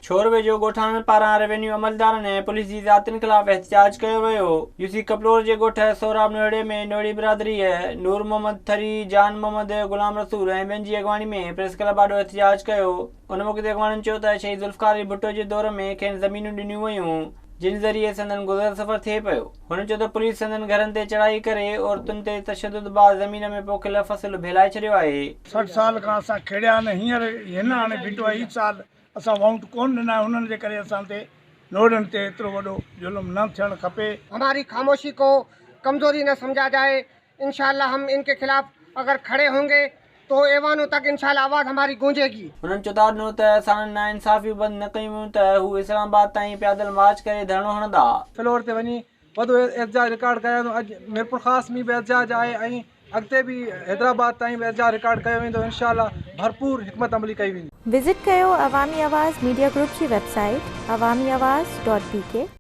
ڇور ويجهو ڳوٺاڻن پاران روينيو عملدارن ۽ پوليس جي زيادتين خلاف احتجاج ڪيو ويو. يوسي ڪپلور جي ڳوٺ سهراب نوهڙي ۾ نوهڙي برادريء نور محمد ٿري، جان محمد، غلام رسول ۽ ٻين جي اڳواڻي ۾ پريس ڪلب آڏو احتجاج ڪيو. ان موقعي تي اڳواڻن چيو ته شهيد ذوالفقار علي ڀٽو جي دور ۾ کين زمينون ڏنيون ويون جن ذريعي سندن گذر سفر ٿئي پيو. هنن چيو ته پوليس سندن گهرن تي چڙهائي ڪري عورتن تي تشدد بعد زمين ۾ پوکيل فصل ڀيلائي ڇڏيو آهي. 60 سال کان اسان کيڙيا آهن هينئر هن هاڻي ڀٽو هي سال اسان وونٽ ڪونه ڏنا انهن جي ڪري اسان تي نوڙين تي ايترو وڏو ظلم نه ٿيڻ کپي. هماري خاموشي ڪو ڪمزوري نه سمجها جائي انشاء الله هم ان ڪي خلاف اگر کڙي هونگي تو ايوانون تڪ انشاء الله آواز هماري گونجي گي. هنن چتاء ڏنو ته ساڻن ناانصافيون بند نه ڪيون ويون ته هو اسلام آباد تائين پيادل مارچ ڪري ڌرڻو هڻندا. فلور تي وڃي وڏو احتجاج رڪارڊ ڪيو ويندو اڄ ميرپورخاص ۾ به احتجاج آهي ۽ اڳتي به حيدرآباد تائين به احتجاج رڪارڊ ڪيو ويندو انشاء الله ڀرپور حڪمت عملي ڪئي ويندي. وزٽ ڪيو عوامي آواز ميڊيا گروپ جي website Awami Awaz dot B K.